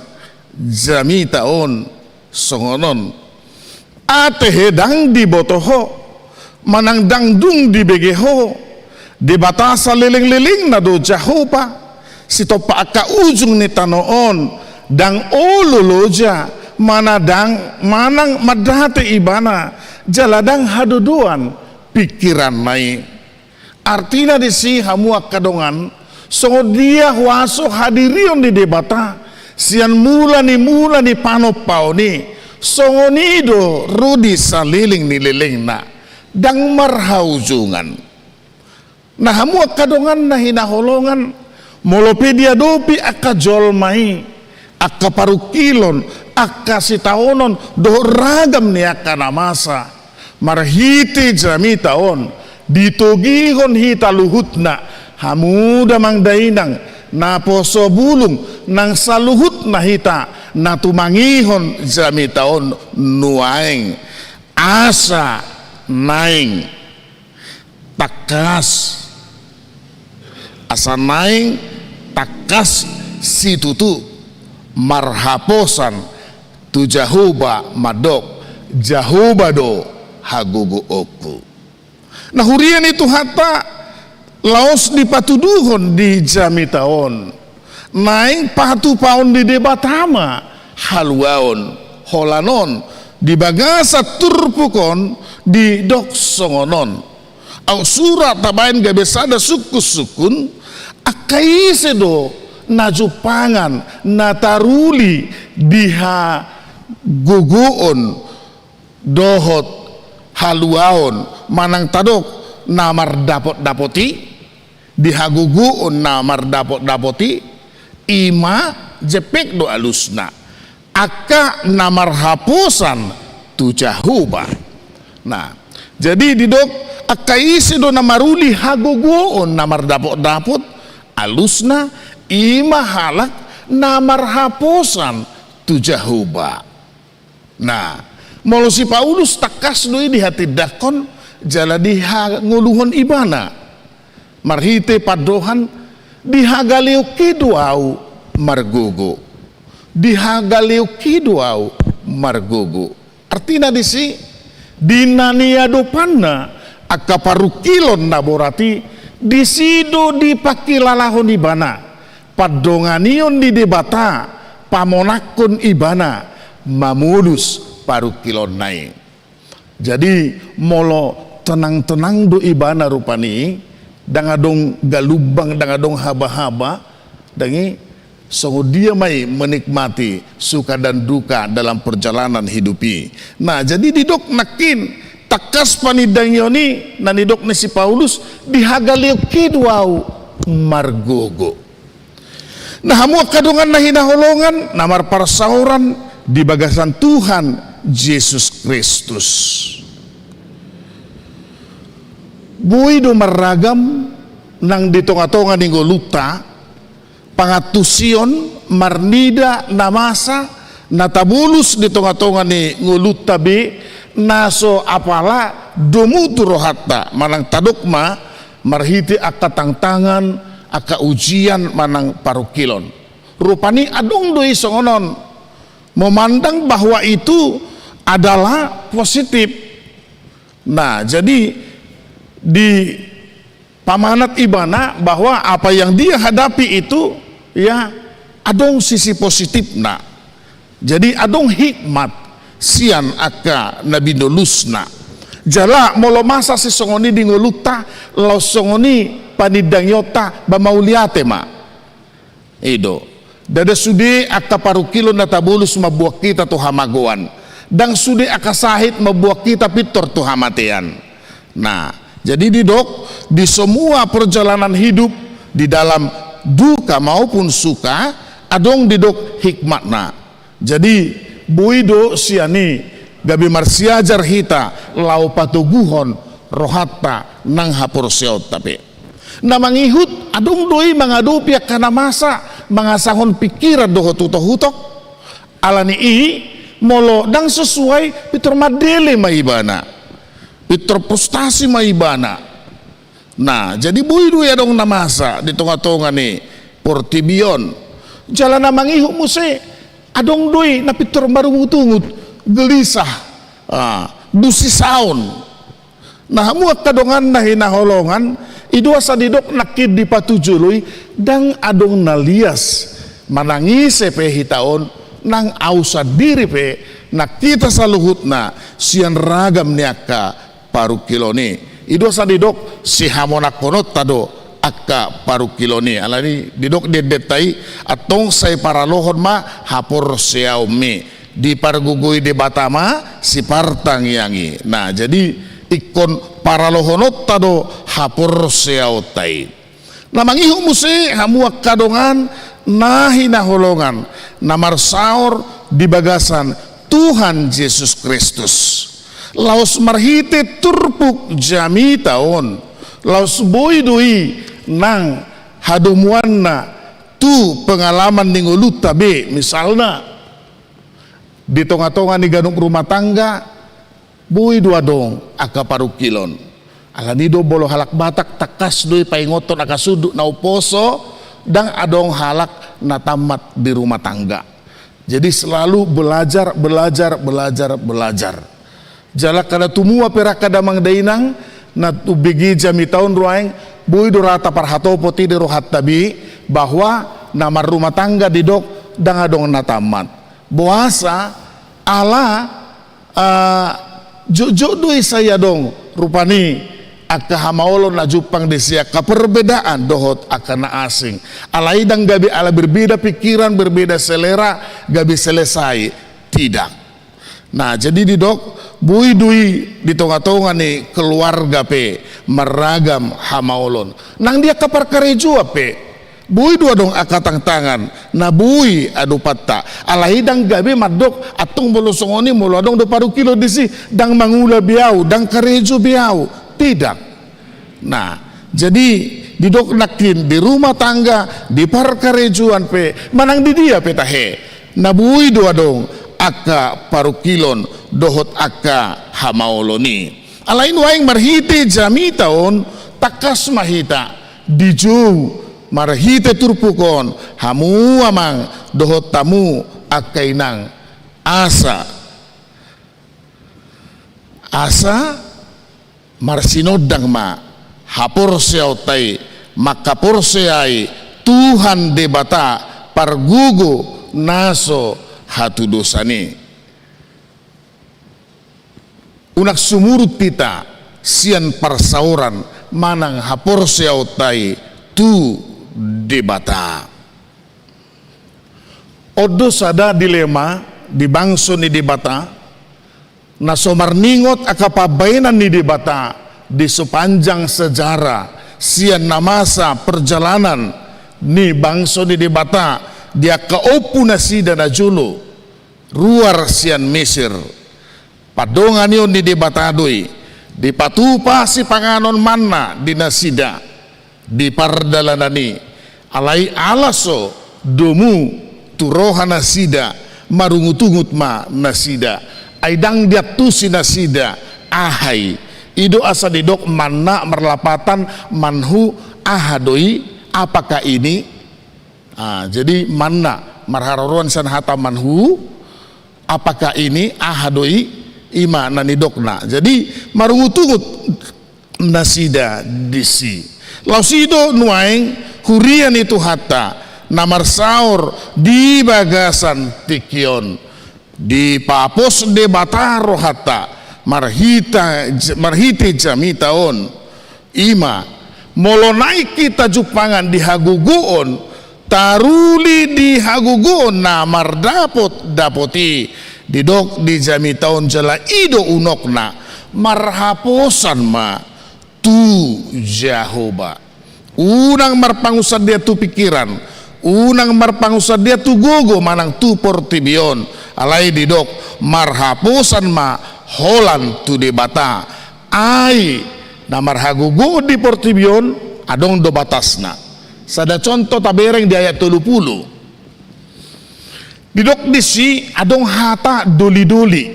jamita on songon on. Atehe ndang diboto ho, manang ndang dung dibege ho, Debata saleleng-lelengna do Jahowa, sitompa angka ujung ni tano on, ndang olo loja, manang ndang, manang mandate ibana, jala ndang hadodoan pingkiranna i. Artina disi hamu angka dongan, songon dia huaso hadirion ni Debata, sian mula ni mula ni panompaon i, songon i do ro di saleleng ni lelengna, ndang marhaujungan. Na hamu angka dongan na hinaholongan, molo pe diadopi angka jolma i, angka parungkilon, angka sitaonon, dohot ragam ni angka na masa. Marhite jamita on, ditogihon hita luhutna, hamu damang dainang, naposo bulung, nang saluhutna hita, na tumangihon jamita on nuaeng. Asa naeng tangkas, asa naeng tangkas situtu marhaposan tu Jahowa mandok, Jahowa do hagogoonku. Na huria ni Tuhanta, laos dipatuduhon di jamita on, naeng patupaon ni Debata ma haluaon. Holan on, di bagasan turpuk on didok songon on. Aut sura tabaen gabe sada sungkun-sungkun, angka ise do na jumpangan, na taruli di hagogoon dohot haluaon, manang tadok na mardapot-dapot i, di hagogoon na mardapot-dapot i, i ma jempek do alusna, angka na marhaposan tu Jahowa. Nah, jadi didok angka ise do na maruli hagogoon na mardapot-dapot, alusna i ma halak na marhaposan tu Jahowa. Nah, molo si Paulus tangkas do i dihatindangkon jala dihangoluhon ibana. Marhite pandohan, dihagaleonki do ahu margogo. Dihagaleonki do ahu margogo. Artina disi, di na niadopanna angka parungkilon na borat i, disi do dipangkilalahon ibana pandonganion ni Debata, pamonakkon ibana mamolus parungkilonna i. Jadi, molo tenang-tenang do ibana rupani, ndang adong galumbang, ndang adong haba-haba, ndang i, songon dia ma i menikmati suka dan duka dalam perjalanan hidup i. Nah, jadi didok nangkin, tangkas panindangion i, na nidok ni si Paulus, dihagaleonki do ahu margogo. Nah, hamu angka dongan na hinaholongan, na marparsaoran di bagasan Tuhan Jesus Kristus. Boi do marragam nang di tonga-tonga ni ngolunta, pangantusion, marnida, na masa, na tabolus di tonga-tonga ni ngolunta be, na so apala domu tu rohanta, manang tadok ma, marhite angka tantangan, angka ujian, manang parungkilon. Rupani adong do i songon on, memandang bahwa itu adalah positif. Nah, jadi dipamanat ibana bahwa apa yang dia hadapi itu, ya, adong sisi positifna. Jadi adong hikmat sian angka na binolusna. Jala molo masa sisongon i di ngolunta, laos songon i panindangionta, ba mauliate ma. I do. Ndada sude angka parungkilon na tabolus mamboan hita tu hamagoan. Ndang sude angka sahit mamboan hita pintor tu hamatean. Nah, jadi didok, di semua perjalanan hidup, di dalam duka maupun suka, adong didok hikmatna. Jadi, boi do sian i gabe marsiajar hita laho patoguhon rohanta nang haporseaonta pe. Na mangihut adong do i mangadopi angka na masa, mangasahon pingkiran dohot utok-utok. Alani i, molo ndang sesuai, pintor mandele ma ibana. Pintor frustasi ma ibana. Nah, jadi boi do i adong na masa di tonga-tonga ni portibi on. Jala na mangihut muse, adong do i na pintor marungut-ungut, gelisah, ah, busisaon. Nah, hamu angka dongan na hinaholongan, i do asa didok nangkin di patujolo i, ndang adong na lias, manang ise pe hita on, nang au sandiri pe, nang hita saluhutna, sian ragam ni angka parungkilon i. I do asa didok, sihamonangkononta do angka parungkilon i. Alani didok di endenta i, antong sai paralohon ma haporseaonmi. Dipargogoi Debata ma sipartangiangi. Nah, jadi ingkon paralohononta do haporseaonta i. Na mangihut muse hamu angka dongan na hinaholongan na marsaor di bagasan Tuhan Jesus Kristus. Laos marhite turpuk jamita on, laos boi do i nang hadomuanna tu pengalaman ni ngolunta be, misalna di tonga-tonga ni ganup rumah tangga, boi do adong angka parungkilon. Alani do molo halak Batak tangkas do i paingothon angka sundut na umposo, ndang adong halak na tammat di rumah tangga. Jadi selalu belajar, belajar, belajar, belajar. Jala angka na tumua pe ra angka damang dainang, na umbege jamita on nuaeng, boi do ra taparhatopot i di rohanta be, bahwa na marrumah tangga didok, ndang adong na tammat. Boasa, ala, ah, jotjot do i sai adong, rupani, angka hamaolon na jumpang disi angka perbedaan dohot angka na asing. Alai ndang gabe ala berbeda pikiran, berbeda selera, gabe selesai. Tidak. Nah, jadi didok, boi do i di tonga-tonga ni keluarga pe marragam hamaolon. Nang di angka parkarejoan pe, boi do adong angka tantangan, na boi adopanta. Alai ndang gabe mandok, antong molo songon i, molo adong do parungkilon disi, ndang mangula be au, ndang karejo be au. Tidak. Nah, jadi didok nangkin di rumah tangga, di parkarejoan pe, manang di dia pe tahe, na boi do adong angka parungkilon dohot angka hamaolon i. Alai nuaeng marhite jamita on, tangkas ma hita dijou marhite turpuk on, hamu amang dohot hamu angka inang, asa, asa marsinondang ma haporseaonta i, mangkaporseai Tuhan Debata pargogo na so hatudosan i. Unang sumurut hita sian parsaoran manang haporseaonta i tu Debata. On do sada dilema di bangso ni Debata, na so marningot angka pambahenan ni Debata di sepanjang sejarah, sian na masa perjalanan ni bangso ni Debata di angka ompu nasida najolo, ruar sian Mesir. Pandonganion ni Debata do i, dipatupa sipanganon manna di nasida. di pardalanan i. Alai ala so domu tu roha nasida, marungutungut ma nasida. Ai ndang diantusi nasida aha i. I do asa didok manna marlapatan manhu, aha do i, apakah ini? Ah, jadi manna marharoroan sian hata manhu, apakah ini, aha do i, i ma na nidokna. Jadi marungutungut nasida disi. Laos i do nuaeng huria ni Tuhanta na marsaor di bagasan tingki on. Dipapos Debata rohanta marhita, marhite jamita on. I ma, molo naeng hita jumpangan di hagogoon, taruli di hagogoon na mardapotdapot i, didok di jamita on jala i do unokna, marhaposan ma tu Jahowa. Unang marpangunsandean tu pingkiran, unang marpangunsandean tu gogo manang tu portibi on, alai didok marhaposan ma holan tu Debata. Ai na marhagogoon di portibi on adong do batasna. Sada contoh tabereng di ayat tolu pulu. Didok disi adong hata dolidoli.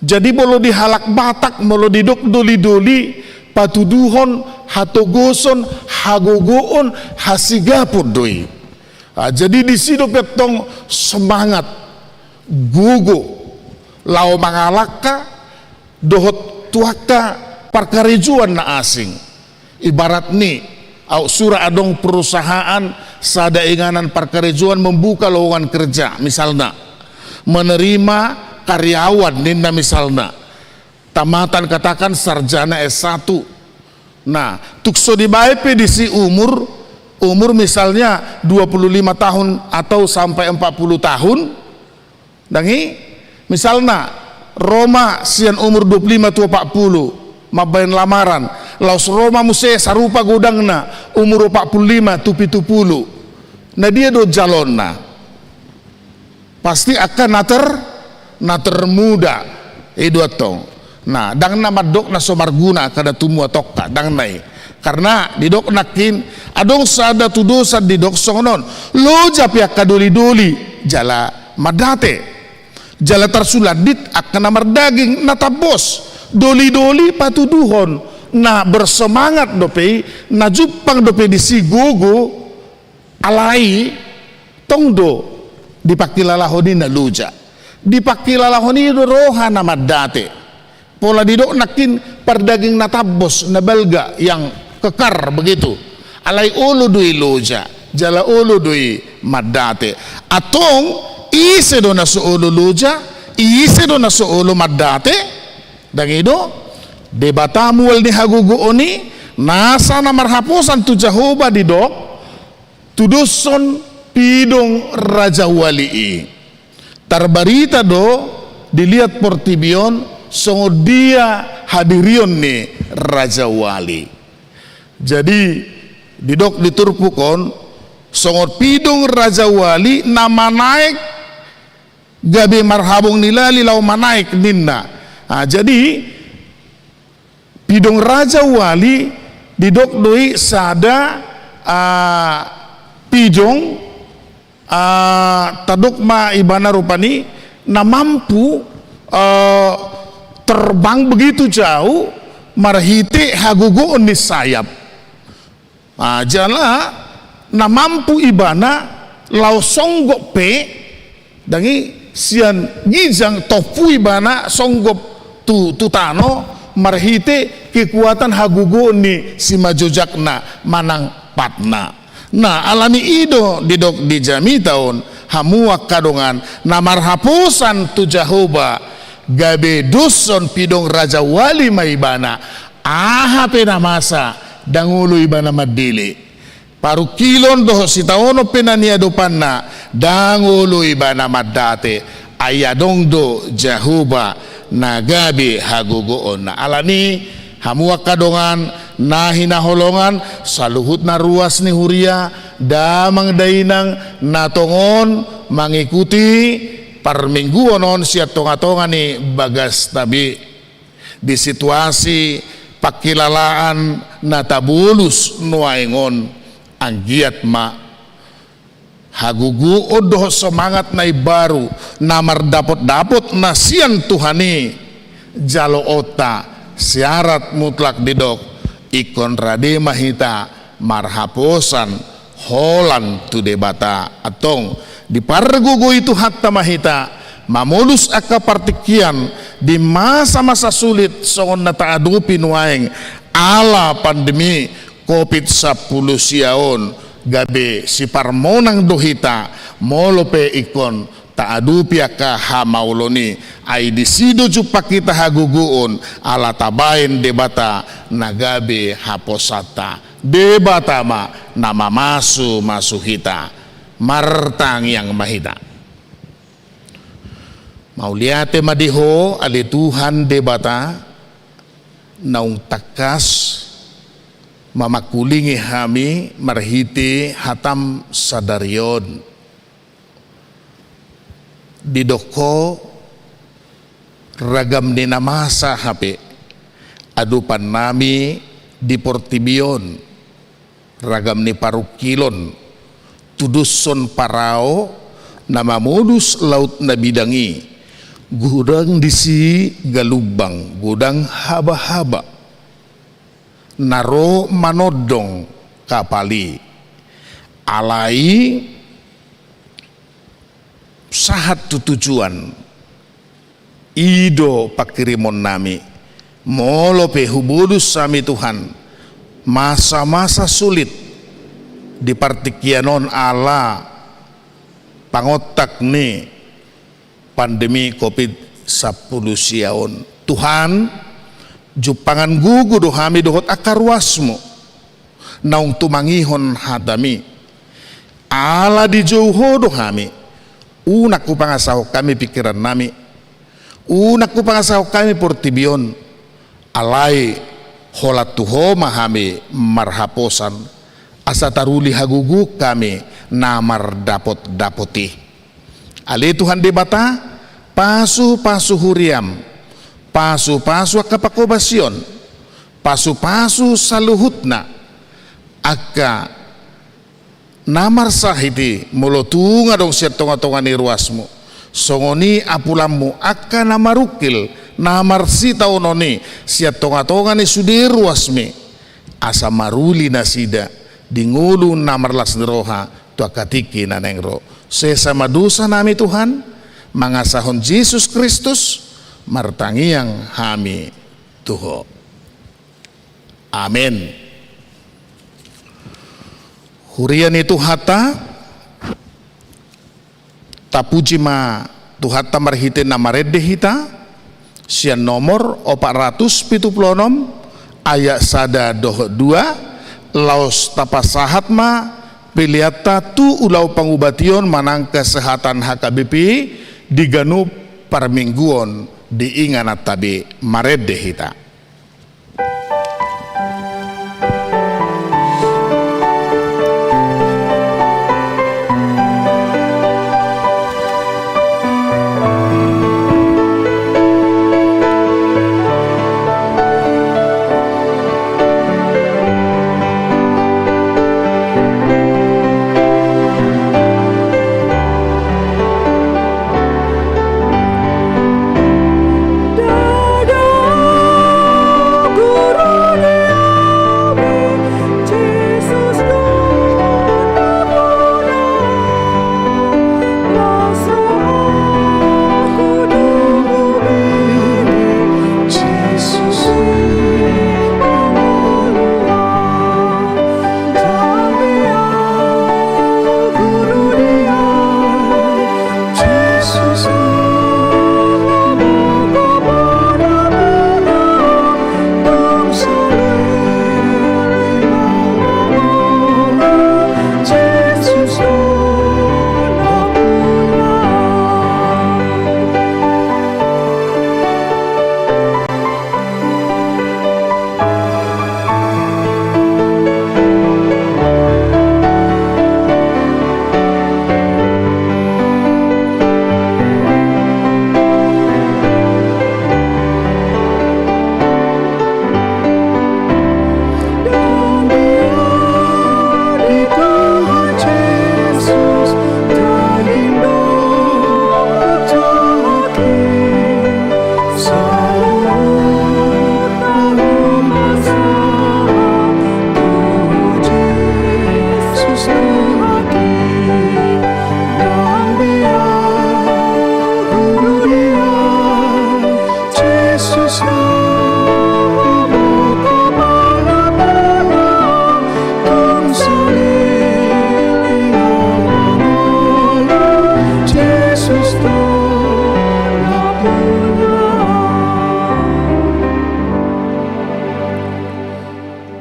Jadi molo di halak Batak, molo didok dolidoli, patuduhon hatogoson, hagogoon, hasigapon do i. Ah, jadi disi dope tong semangat, gogo, laho mangalangka dohot tu angka parkarejoan na asing. Ibarat ni, au sura adong perusahaan sada inganan parkarejoan membuka lowongan kerja, misalna, menerima karyawan ninna, misalna, tamatan, katakan, sarjana S satu. Nah, tung so dibaen pe disi umur, umur misalnya dua puluh lima tahun atau sampai empat puluh tahun, ndang i, misalna, ro ma sian umur dua puluh lima tu opat pulu, mambaen lamaran, laos ro ma muse sarupa godangna, umur opat pulu lima tu pitu pulu. Na dia do jalonna? Pasti angka na ter-, na termuda, i do antong. Nah, ndang na mandok na so marguna angka na tumua tongka, ndang na i. Karna didok nangkin, adong sada tudosan didok songon on, loja pe angka dolidoli jala mandate. Jala tarsulandit angka na mardaging na tambos. Dolidoli patuduhon na bersemangat dope i, na jumpang dope disi gogo, alai tong do dipangkilalahon i na loja. Dipangkilalahon i do roha na mandate. Pola didok nangkin pardaging na tambos, na balga, yang kekar begitu. Alai olo do i loja, jala olo do i mandate. Antong, ise do na so olo loja, ise do na so olo mandate? Ndang i do? Debata mual ni hagogoon i, nasa na marhaposan tu Jahowa didok, tudoshon pidong rajawali i. Tarbarita do di liat portibi on songon dia hadirion ni rajawali. Jadi, didok di turpuk on, songon pidong rajawali na manaek gabe marhabong ni lali laho manaek ninna. Ah, jadi, pidong rajawali didok do i sada, ah, pidong, ah, tadok ma ibana rupani na mampu, ah, terbang begitu jauh marhite hagogoon ni sayap. Ah, jala na mampu ibana laho songgop pe, ndang i, sian ginjang tompu ibana songgop tu, tu tano marhite kekuatan hagogoon ni simajojakna manang patna. Nah, alani i do didok di jamita on, hamu angka dongan, na marhaposan tu Jahowa, gabe doshon pidong rajawali ma ibana, aha pe na masa, ndang olo ibana mandele. Parungkilon dohot sitaonon pe na niadopanna, ndang olo ibana mandate, ai adong do Jahowa na gabe hagogoonna. Alani, hamu angka dongan na hinaholongan, saluhut na ruas ni huria, damang dainang na tongon mangikuti parmingguon on sian tongatonga ni bagasta be. Di situasi Pangkilalaan na tabolus nuaeng on, anggiat ma hagogoon dohot semangat na imbaru na mardapot-dapot na sian Tuhan i jaloonta. Syarat mutlak didok, ingkon rade ma hita marhaposan holan tu Debata. Antong, dipargogoi Tuhanta ma hita mamolus angka partingkian di masa-masa sulit songon na taadopi nuaeng ala pandemi covid sampulu sia on. Gabe siparmonang do hita molo pe ingkon taadopi angka hamaolon i. Ai disi do jumpang hita hagogoon ala tabaen Debata na gabe haposanta. Debata ma na mamasu-masu hita. Martangiang ma hita. Mauliate ma di Ho, ale Tuhan Debata, naung tangkas mamangkulingi hami marhite hataM sadari on. Didok Ho, ragam ni na masa hape adopannami di portibi on, ragam ni parungkilon, tudoshon parau na mamolus laut na bidang i, godang disi galumbang, godang haba-haba, na ro manondong kapal i. Alai sahat tu tujuan. I do panghirimonnami. Molo pe hubolus hami Tuhan masa-masa sulit di partingkian on ala pangontak ni pandemi covid sampulu sia on. Tuhan, jumpangan gogo do hami dohot angka ruasMu naung tumangihon hataMi. Ala dijou Ho do hami, unang hupangasahon hami pingkirannami, unang hupangasahon hami portibi on, alai holan tu Ho ma hami marhaposan, asa taruli hagogoon hami na mardapot-dapot i. Ale Tuhan Debata, pasu-pasu huriaM, pasu-pasu angka panghobasion, pasu-pasu saluhutna angka na marsahit i, molo tung adong sian tonga-tonga ni ruasMu. Songon i apulanMu angka na marungkil, na marsitaonon i sian tonga-tonga ni sude ruasMi, asa maruli nasida di ngolu na marlas ni roha tu angka tingki na naeng ro. Sesa ma dosanami Tuhan, mangasahon Jesus Kristus, martangiang hami tu Ho. Amen. Huria ni Tuhanta, tapuji ma Tuhanta marhite na marende hita, sian nomor opat ratus pitu pulu onom, ayat sada dohot dua, laos tapasahat ma peleanta tu ulaon pangubation manang kesehatan H K B P di ganup parmingguon di ingananta be. Marende hita.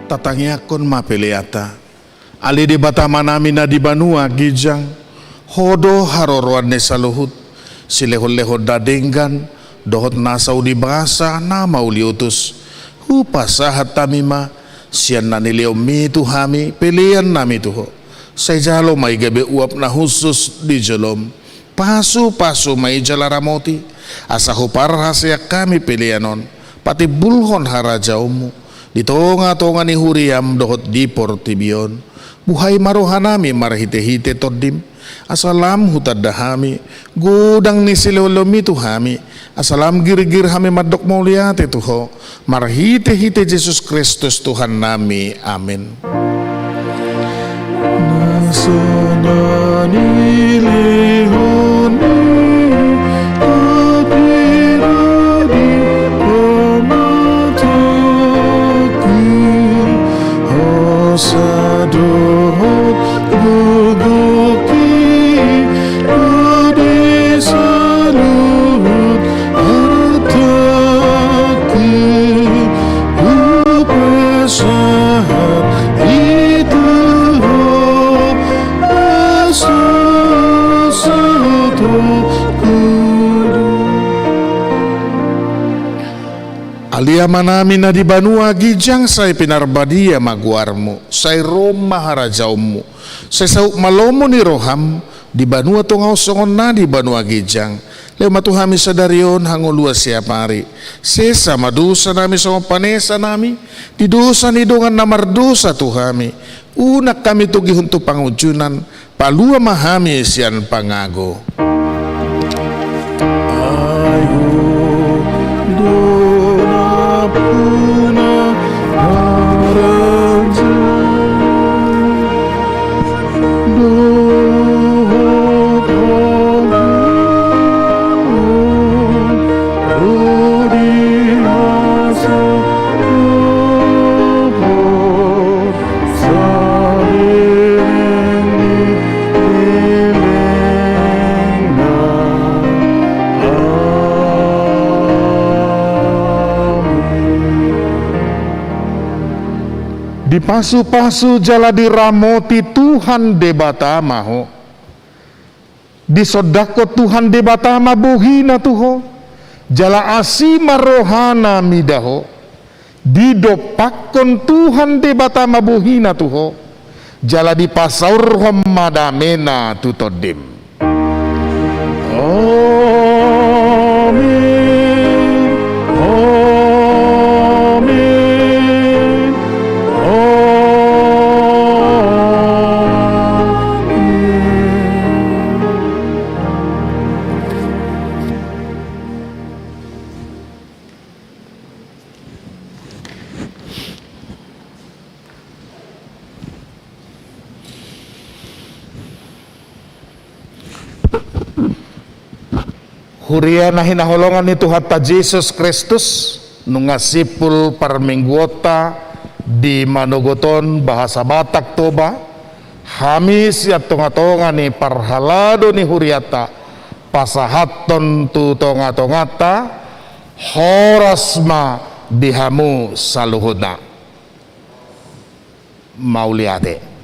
Tatangiangkon ma peleanta. Ale Debata Amanami na di banua ginjang, Ho do haroroan ni saluhut silehonlehon na denggan dohot na saur ni basa na mauliutus. Hupasahat hami ma sian na nilehonmi tu hami peleannami tu Ho. Sai jalo ma i gabe uap na hushus di jolom. Pasupasu ma i jala ramoti, asa huparhaseang hami pelean on patimbulhon harajaonmu di tongatonga ni huriam dohot di portibi on. Buhai ma rohanami marhitehite Tondim, asa lam hutanda hami godang ni silehonlehonmi tu hami, asa lam girgir hami mandok mauliate tu Ho, marhitehite Jesus Kristus Tuhannami. Amen. Na so na nilehonmi, tapira di pamatangku, hosa dohot gogongki, di saluhut artangku, hupasahat i tu Ho, asa saut kudus. Ale Amanami na di banua ginjang, sai pinarbadia ma goarmu, sai ro ma harajaonmu, sai saut ma lomo ni roham di banua tonga on songon na di banua ginjang. Lehon ma tu hami sadari on hangoluan siapari. Sesa ma dosanami songon panesanami di dosa ni dongan na mardosa tu hami. Unang hami togihon tu pangunjunan, palua ma hami sian pangago. Ai Ho do nampuna na ranjang dohot hagogoon, ro di hasangapon saleleng ni lelengna. Amen. Dipasupasu jala diramoti Tuhan Debata ma ho. Disondangkon Tuhan Debata ma bohina tu ho, jala asi ma rohana mida ho. Didompakkon Tuhan Debata ma bohina tu ho, jala dipasaorhon ma damena tu tondim. Amen. Amen. Amen. Huria na hinaholongan ni Tuhanta Jesus Kristus, nunga simpul parmingguonta di manogot on bahasa Batak Toba, hami sian tongatonga ni parhalado ni hurianta pasahathon tu tongatonganta, horas ma di hamu saluhutna. Mauliate.